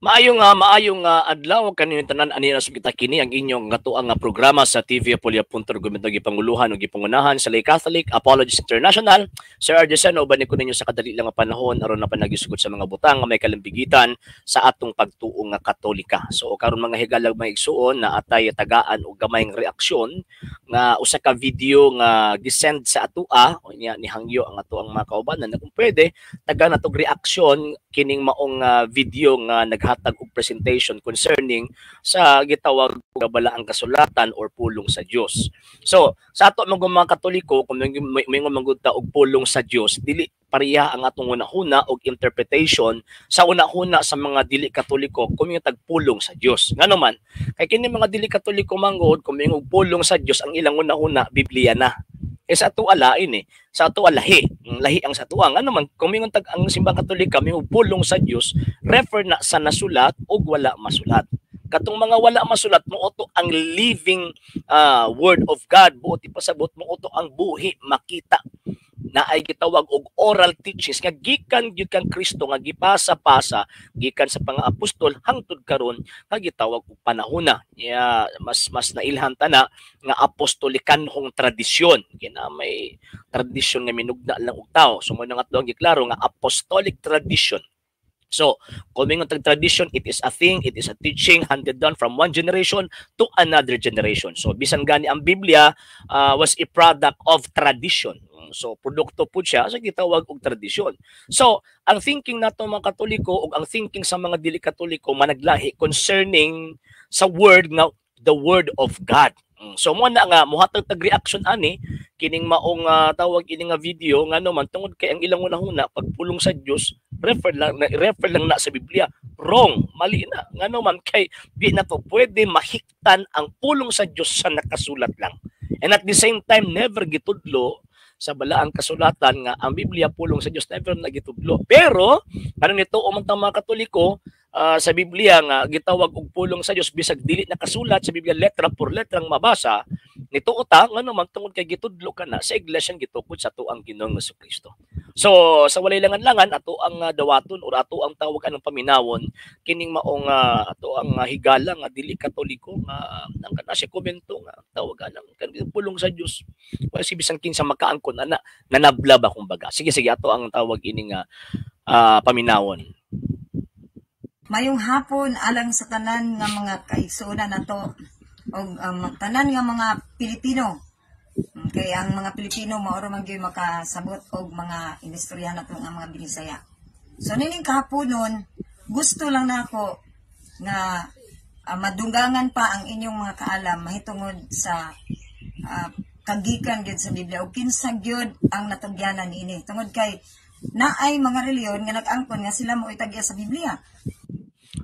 Maayong adlaw kaninyo tanan. Ani ra kita kini ang inyong gatuang nga programa sa TV Apulia Punto Argumento, gipanguluhan ug gipangunahan sa Lay Catholic Apologists International. Sir Arjesen, uban ko ninyo sa kadali lang nga panahon aron na panagisugot sa mga butang nga may kalambigitan sa atong pagtuo nga Katolika. So karon, mga higalag, mga igsuon, na atay tagaan og gamayng reaksyon nga usa ka video nga gisend sa atua o niya ni hangyo ang atoang mga kaubanan na kung pwede tagaan natog reaksyon kining maong video nga naghatag og presentation concerning sa gitawag og balaang kasulatan or pulong sa Dios. So, sa ato mga Katoliko, kung may manggod ta og pulong sa Dios, dili pareha ang atong hunahuna og interpretation sa unahuna sa mga dili Katoliko kung yung tagpulong sa Dios. Ngano man, kay kini mga dili Katoliko manggod, kung may pulong sa Dios, ang ilang hunahuna Biblia na. Eh sa ato alain eh. Sa ato lahi. Lahi ang sa ato. Ano man, kung mingon tag ang Simbang Katolika, may pulong sa Dios, refer na sa nasulat o wala masulat. Katong mga wala masulat mo to ang living word of God, buot ipasabot mo to ang buhi makita na ay gitawag og oral teachings nga gikan gyud kang Kristo nga gipasa-pasa gikan sa mga apostol hangtod karon nga gitawag og panahona. Yeah, mas mas nailhan ta na nga apostolikanhong tradisyon, kina may tradisyon nga minugna lang og tao. So mo nga ang giklaro nga apostolic tradition. So, kung mingon tag tradition, it is a thing, it is a teaching handed down from one generation to another generation. So, bisan gani ang Biblia was a product of tradition. So, produkto po siya sa gitawag og tradisyon. So, ang thinking nato mga Katoliko ug ang thinking sa mga dili Katoliko managlahi concerning sa word nga the word of God. So mo na nga muhatag tag reaction ani kining maong tawag ini nga video, ngano man, tungod kay ang ilang unahuna pagpulong sa Dios, refer lang na sa Biblia. Wrong, mali na. Ngano man, kay di na to pwede mahiktan ang pulong sa Dios sa nakasulat lang. And at the same time, never gitudlo sa balaang kasulatan nga ang Biblia pulong sa Dios, never na gitudlo. Pero ano nito umantang mga Katoliko sa Biblia nga gitawag og pulong sa Dios, bisag dili nakasulat sa Biblia letra por letrang mabasa, nito uta ngano man, tungod kay gitudlo ka na sa iglesia gitukod sa atuang Ginoong Kristo. So sa walay langan-langan, ato ang dawaton or ato ang tawag anang paminawon kining maong ato ang higala nga dili Katoliko nga ang kana siya komento nga tawag anang kanang pulong sa Dios. Wala si bisan kinsa makaangkon ana, nanabla ba kumbaga. Sige sige, ato ang tawag ini nga paminawon. Mayong hapon alang sa tanan nga mga kaigsuonan nato og tanan nga mga Pilipino. Kay ang mga Pilipino mao ra man gyud makasabot og mga inistorya nato nga mga Binisaya. So nining kahaponon, gusto lang nako nga madunggangan pa ang inyong mga kaalam mahitungod sa kagikan gyud sa Biblia ug kinsa gyud ang natugyanan niini. Tungod kay naay mga relihiyon nga nag-angkon nga sila mo itagya sa Biblia.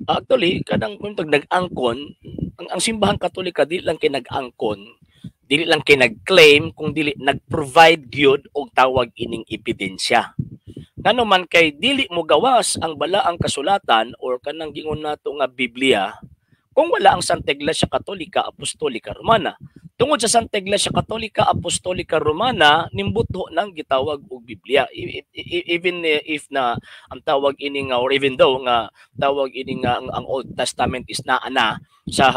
Actually, kanang kung tag nag-angkon, ang Simbahang Katolika di lang kay nag-angkon, dili lang kay nag-claim, kung dili nag-provide gyud og tawag ining ebidensya. Ngano man, kay dili mo gawas ang balaang kasulatan or kanang gingon nato nga Biblia kung wala ang Santa Iglesia Katolika Apostolika Romana. Tungod sa Santa Iglesia Katolika Apostolika Romana, nimbuto nang gitawag og Biblia. Even if na ang tawag ini nga or even though nga tawag ini nga ang Old Testament is naa na sa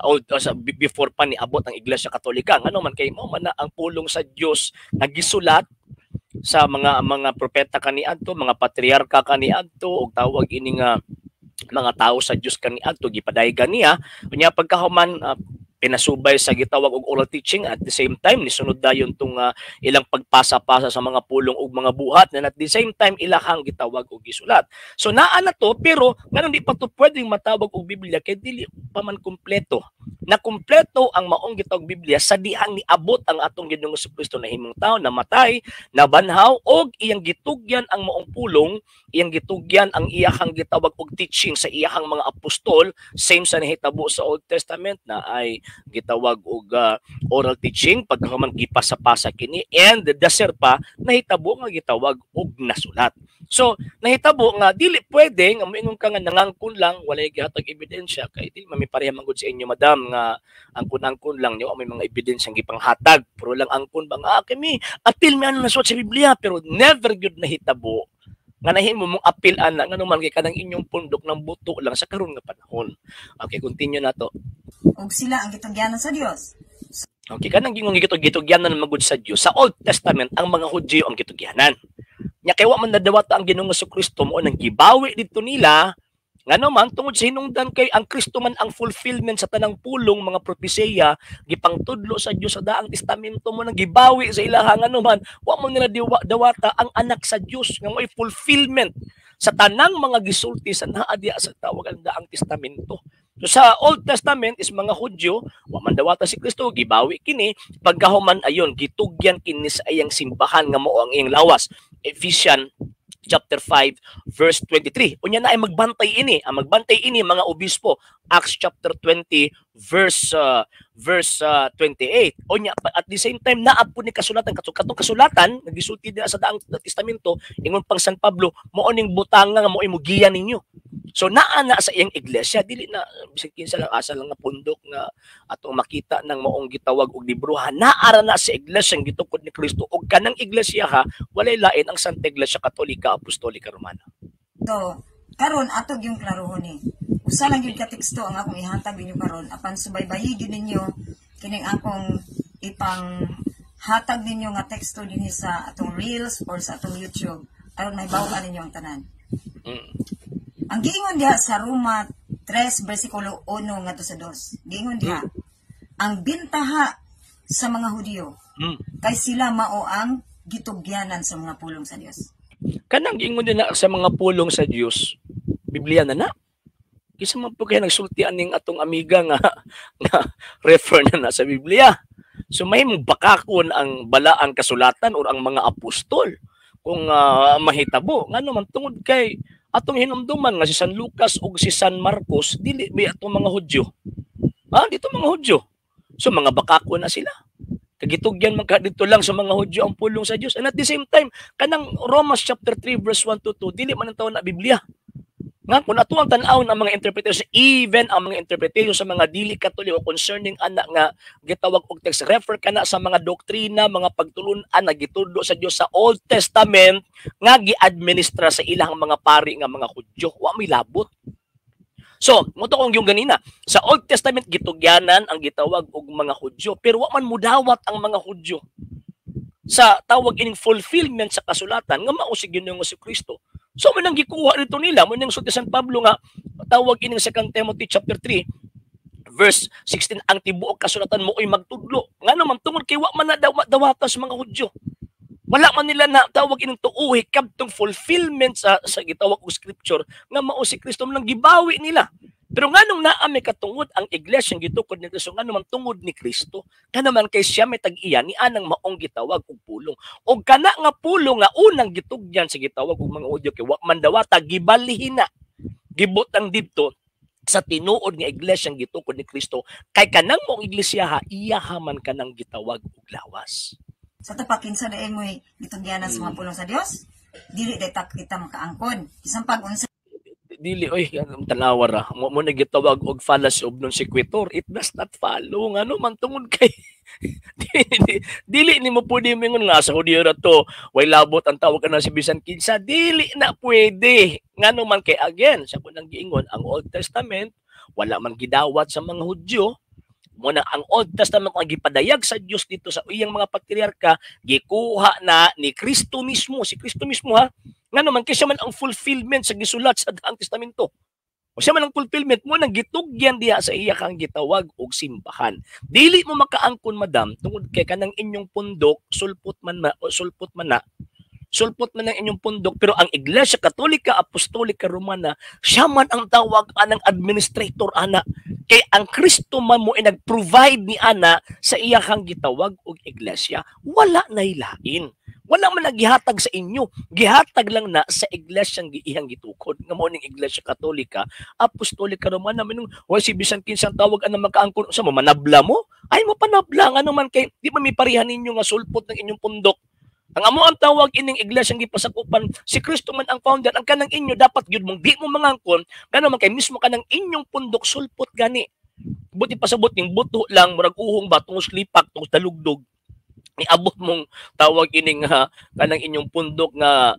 old sa before pa ni abot ang Iglesia Katolika. Ngano man, kay mao man na ang pulong sa Dios nga gisulat sa mga propeta kaniadto, mga patriarka kaniadto ug tawag ini nga mga tao sa Dios kaniadto, gipadaygan niya. Unya pagkahuman, pinasubay sa gitawag og oral teaching. At the same time, nisunod dayon tong ilang pagpasa-pasa sa mga pulong ug mga buhat, and at the same time ilahang gitawag og gisulat. So naa na to, pero nganong di pa to pwedeng matawag og Biblia? Kay dili pa man kumpleto. Na kumpleto ang maong gitawag Biblia sa dihang niabot ang atong Ginoong Kristo na himong tao, namatay, nabanhaw og iyang gitugyan ang maong pulong, iyang gitugyan ang iyahang gitawag og teaching sa iyahang mga apostol, same sa nahitabo sa Old Testament na ay gitawag og oral teaching, pagkahuman gipasa-pasa kini, and the pa nahitabo nga gitawag og nasulat. So nahitabo nga dili pwede nga moingon ka nga nangangkon lang, walay gihatag ebidensya, kay dili man mi pareha man gud sa inyo, madam, nga angkon-angkon lang niyo, may mga ebidensya gipanghatag, pero lang angkon ba nga kami apil mi ano nasulat sa Biblia, pero never gyud nahitabo. Nga nahimo mong apil ana, ngano man kay kanang inyong pundok ng buto lang sa karon nga panahon. Okay, continue na to. Ug sila ang gitugyanan sa Dios. Okay, kanang gingong gitugyanan magud sa Dios. Sa Old Testament, ang mga Hudyo ang gitugyanan. Nya kay wa man nadawata ang Ginoong Kristo, mo nang gibawi didto nila, ngano man tungod sa hinungdan kay ang Kristo man ang fulfillment sa tanang pulong, mga propesiya gipangtudlo sa Dios sa Daang Testamento, mo nang gibawi sa ilaha, ngano man wa man nila dawata ang anak sa Dios nga mo'y fulfillment sa tanang mga gisulti sa naa diya sa tawag ang Daang Testamento. So sa Old Testament is mga Hudyo, wa man dawata si Kristo, gibawi kini, pagkahuman ayon gitugyan kini sa iyang simbahan nga mao ang iyang lawas. Ephesians chapter 5 verse 23. Unya na ay magbantay ini, ang magbantay ini mga obispo, Acts chapter 20 verse 28. Unya at the same time naa po ni kasulatan, katong kasulatan nagisulti din sa Daang Testamento, ingon pang San Pablo, mao ning butanga nga mao imugiya ninyo. So naa na sa iyang iglesia, dili na bisag kinsa lang, asa lang nga pundok nga atong makita ng maong gitawag og libroha. Naa ra na sa iglesia ang gitukod ni Kristo, ug kanang iglesia ha, walay lain ang Santa Iglesia Katolika Apostolika Romana. So, karon ato yung klarohon ni. Usa lang gyud ka teksto ang akong ihatag ninyo karon, apan subaybayi gyud ninyo kining akong ipang hatag ninyo nga teksto dinhi sa atong Reels or sa atong YouTube aron mahibaw-an ninyo ang tanan. Ang giingon diha sa Roma 3 versikulo 1 ngadto sa 2. Giingon diha, ang bintaha sa mga Hudiyo kay sila mao ang gitugyanan sa mga pulong sa Dios. Kanang giingon din na sa mga pulong sa Dios, Biblia na na. Kinsa man po kaya nagsulti aning atong amiga nga nga refer na na sa Biblia? So may mong bakakon ang balaang kasulatan or ang mga apostol kung mahitabo. Ngano man tungod kay atong hinumduman nga si San Lucas ug si San Marcos dili may atong mga Hudyo. Ah, dito mga Hudyo. So mga bakakon na sila. Kagitugyan man ka dito lang sa mga Hudyo ang pulong sa Dios. And at the same time, kanang Romans chapter 3 verse 1 to 2, dili man ang taon na Biblia. Nga kung ato ang tan-awon ang mga interpretation, even ang mga interpretation sa mga dili Katoliko concerning ana nga gitawag og text, refer kana sa mga doktrina, mga pagtulun-an na gitudlo sa Dios sa Old Testament nga gi-administra sa ilang mga pari nga mga Hudyo. Wa may labot. So, mo to kung yung ganina, sa Old Testament gitugyanan ang gitawag og mga Hudyo, pero wa man mudawat ang mga Hudyo sa tawag ining fulfillment sa kasulatan nga mao si Ginoong si Kristo. So mo nang gikuha dito nila, mo nang sulti San Pablo nga tawag ining 2 Timothy chapter 3 verse 16, ang tibuok kasulatan mo ay magtudlo. Ngano man tungod kay wa man na dawata sa mga Hudyo. Wala man nila na tawag ining tuuhi kadtong fulfillment sa gitawag og scripture nga mao si Kristo, mo nang gibawi nila. Pero nganong naa may katungod ang iglesia gitukod ni Kristo, ngano man tungod ni Kristo, kana man kay siya may tag-iya ni anang maong gitawag og pulong. Og kana nga pulong nga unang gitugyan sa gitawag og mga Hudyo kay wa man dawata, gibalihin na. Gibutang didto sa tinuod nga iglesia gitukod ni Kristo, kay kanang maong iglesia ha, iya man kanang gitawag og lawas. Sa tapak kinsa diay mo'y gitugyanan sa mga pulong sa Dios, dili day ta kita makaangkon. Bisan pag unsa Dili oy, tanawa ra mo na gitawag og fallacy of non sequitur. It does not follow, ngano man tungod kay dili, dili nimo pwede mingon nga sa Hudyo ra to, way labot ang tawag ka na si bisan kinsa, dili na pwede, ngano man kay again sa kunang giingon, ang Old Testament wala man gidawat sa mga Hudyo. Mo na ang Old Testament ang gipadayag sa Dios dito sa iyang mga patriarka, gikuha na ni Kristo mismo, si Kristo mismo ha. Ngano man kay siya man ang fulfillment sa gisulat sa Daang Testamento. O siya man ang fulfillment mo nang gitugyan diha sa iya kang gitawag og simbahan. Dili mo makaangkon, madam, tungod kay kanang inyong pundok sulpot man na, o sulpot man na. Sulpot man ang inyong pundok, pero ang Iglesia Katolika Apostolika Romana siya man ang tawag anang administrator ana. Kay ang Kristo man mo ay nag-provide ni ana sa iya kang gitawag og iglesia, wala na lain. Wala man nagihatag sa inyo. Gihatag lang na sa iglesia ang iyang gitukod. Nga mao ning Iglesia Katolika Apostolika Romana. Minung way si bisan kinsang tawag anang makaangkon sa mo, manabla mo? Ay mo panabla, ngano man kay di ba may parehan ninyo nga sulpot ng inyong pundok. Ang amo ang tawag ining iglesia ang gipasakupan, si Kristo man ang founder, ang kanang inyo dapat gyud mong di mo mangangkon, ngano man kay mismo kanang inyong pundok sulpot gani. Buti pasabot ning buto lang, murag uhong ba tungos lipak tungos dalugdog. Niabot mong tawag ining kanang inyong pundok nga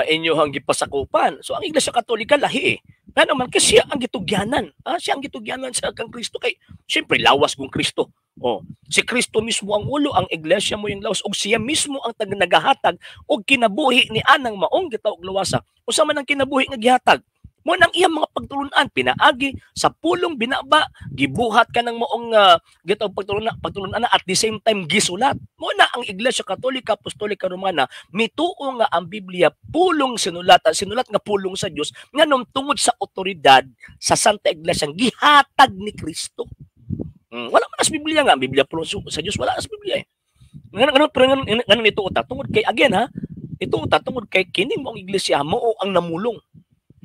inyohang gipasakupan. So ang Iglesia Katolika lahi eh. Ngano man kay siya ang gitugyanan. Siya ang gitugyanan sa kang Kristo kay syempre lawas kung Kristo. Oh, si Kristo mismo ang ulo, ang iglesia mo yung lawas ug siya mismo ang tag nagahatag og kinabuhi ni anang maong gitawag lawasa. Usa man ang kinabuhi nga gihatag? Mo nang iyang mga pagtulunan pinaagi sa pulong binaba, gibuhat ka ng maong gitawag pagtulunan, pagtulunan at the same time gisulat. Mo na ang Iglesia Katolika Apostolika Romana mituo nga ang Biblia pulong sinulat, sinulat nga pulong sa Dios nganong tungod sa otoridad sa Santa Iglesia gihatag ni Kristo. Wala man sa Biblia nga ang Biblia pulong sa Dios, wala sa Biblia eh. Ngano pero ngano nito uta tungod kay again ha, ito uta tungod kay kini mo ang iglesia mo ang namulong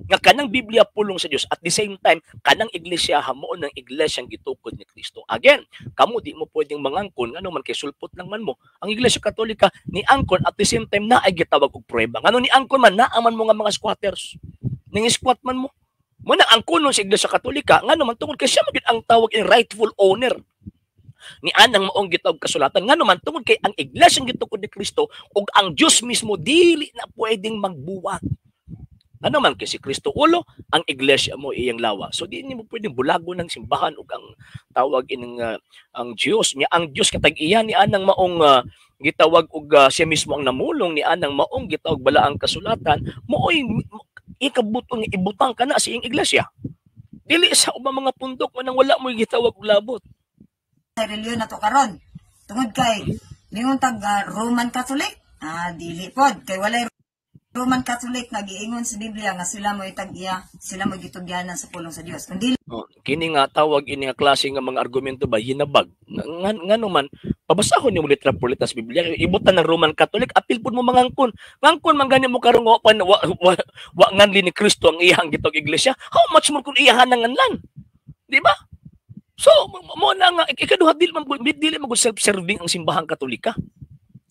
nga kanang Biblia pulong sa Dios, at the same time kanang iglesia mo ng iglesia gitukod ni Kristo. Again, kamo di mo pwedeng mangangkon ngano man kay sulpot lang man mo. Ang Iglesia Katolika ni angkon at the same time na ay gitawag og pruweba. Ngano ni angkon man naa man mo nga mga squatters. Ning squat man mo. Mo na ang kuno sa Iglesia Katolika ngano man tungod kay siya man ang tawag in rightful owner ni anang maong gitawag kasulatan, ngano man tungod kay ang iglesia gitukod ni Kristo ug ang Dios mismo dili na pwedeng magbuwag. Ano man kay si Kristo ulo, ang iglesia mo iyang lawa. So di nimo pwedeng bulago ng simbahan ug ang tawag ining ang Dios niya, ang Dios katag iya ni anang maong gitawag og siya mismo ang namulong ni anang maong gitawag balaang kasulatan, mooy ikabutong ibutang ka na sa iyang iglesia. Dili sa ubang mga pundok manang wala mo gitawag og labot. Sa relihiyon nato karon. Tungod kay ningon tag Roman Catholic, dili pod kay walay Roman Catholic nga giingon sa Biblia nga sila mo tag-iya, sila mo gitugyanan sa pulong sa Dios. Kundi oh, kini nga tawag ini nga klase nga mga argumento ba hinabag. Ngano man pabasahon nimo litra por letra sa Biblia, ibutan ng Roman Catholic apil pud mo mangangkon. Ngangkon man gani mo karon wa wa, wa, wa nganli ni Kristo ang iyang gitawag iglesia. How much more kung iyahan nang nganlan? Di ba? So mo na nga ikaduha dili man dili man self-serving ang simbahang Katolika.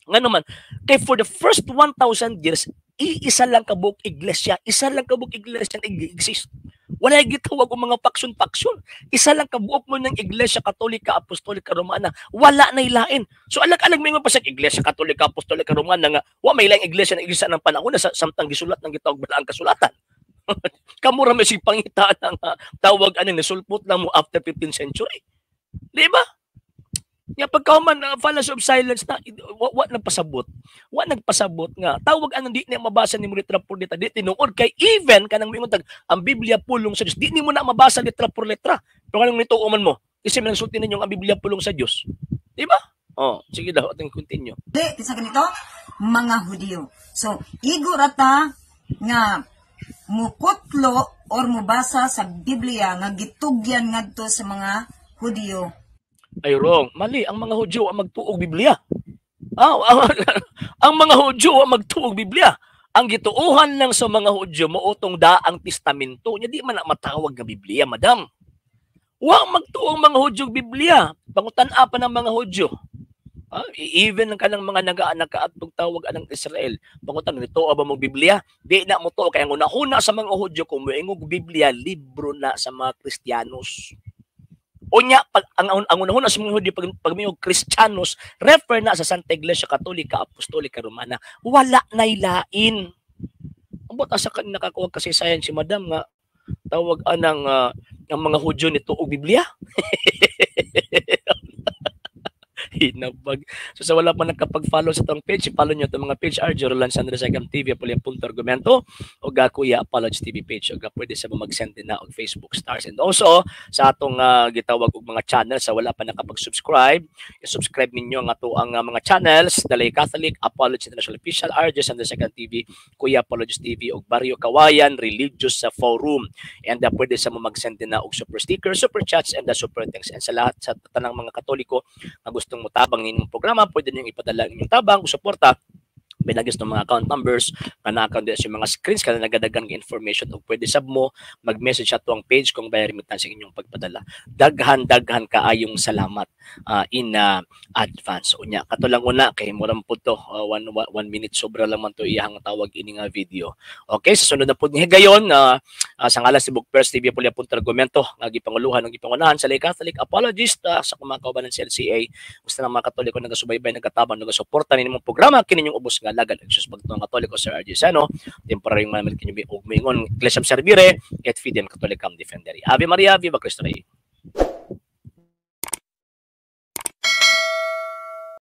Ngano man kay for the first 1,000 years iisa lang kabuok iglesia, isa lang kabuok iglesia ang exist. Wala gitawag og mga faction-faction. Isa lang kabuok mo ng Iglesia Katolika Apostolika Romana, wala na ilain. So alag-alag may pa sa Iglesia Katolika Apostolika Romana nga wa may laing iglesia na iglesia ng panahon na sa samtang gisulat ng gitawag balaang kasulatan. Kamura may sig pangita ng tawag ani nisulpot lang mo after 15th century. Di ba? Nga pagkahuman fallacy of silence na wa nagpasabot. Wa nagpasabot nga tawag anong di niya mabasa nimo litra por letra, di tinuod kay even kanang moingon tag ang Biblia pulong sa Dios, di nimo na mabasa litra por letra. Pero kanang nituo man mo, kasi man sulti ninyo ang Biblia pulong sa Dios. Di ba? Oh, sige daw ating continue. Di kinsa ganito mga Hudiyo. So igo rata nga mukutlo or mubasa sa Biblia nga gitugyan ngadto sa mga Hudiyo. Ay wrong. Mali, ang mga Hudyo ang magtuog Biblia. Ang mga Hudyo ang magtuog Biblia. Ang gituohan lang sa mga Hudyo mootong daang testamento. Nya di man na matawag nga Biblia, madam. Wa magtuo ang mga Hudyo og Biblia. Pangutan-a pa ng mga Hudyo. Even ang kanang mga nagaanakaatog tawag anang Israel. Pangutan nito ba mong Biblia? Di na mo to kay ang una-una sa mga Hudyo kung moingog Biblia, libro na sa mga Kristiyanos. Unya pag ang unahuna sa mga Hudyo pag may Kristiyanos, refer na sa Santa Iglesia Katolika Apostolika Romana, wala na ilain. Ambot asa ka nakakuha kasi sayan si madam nga tawag anang ang mga Hudyo nito og Biblia. Hinabag. So sa wala pa nakapag-follow sa itong page, i-follow nyo itong mga page, RJ Roland Sandra Second TV, Apolian Punto Argumento, o Kuya Apology TV page, o pwede sa mag-send din na og Facebook stars. And also, sa atong gitawag og mga channel, sa wala pa nakapag-subscribe, i-subscribe ninyo ang ato ang mga channels, Dalay Catholic, Apology International Official, RJ Sandra Second TV, Kuya Apology TV, og Barrio Kawayan Religious sa Forum. And pwede sa mo mag-send din na og super sticker, super chats, and the super thanks. And sa lahat, sa tanang mga Katoliko nga gustong motabang ninyong programa, pwede ninyong ipadala ang inyong tabang o suporta binagis ng mga account numbers nga na-account din sa mga screens kada nagadagan ng information o pwede sab mo mag-message ato ang page kung bayar remittance ang inyong pagpadala. Daghan-daghan kaayong salamat in advance. Unya kato lang una kay murang pud to 1 minute sobra lang man to iyang tawag ini nga video. Okay, sa sunod na pud nga higayon sa ngalan si Book First TV Pulya Punto Argumento nga gipanguluhan ng gipangunahan sa Lay Catholic Apologist sa mga kauban ng CLCA, gusto ng mga Katoliko nagasubaybay, nagatabang, nagasuporta ninyong programa, kini inyong ubos nga alagad ug sa pagtuong Katoliko, Sir RJ Seno, temporaryong manamit kinyo og moingon, Ecclesiam Servire et Fidem Catholicam Defendere. Ave Maria, Viva Cristo Rey.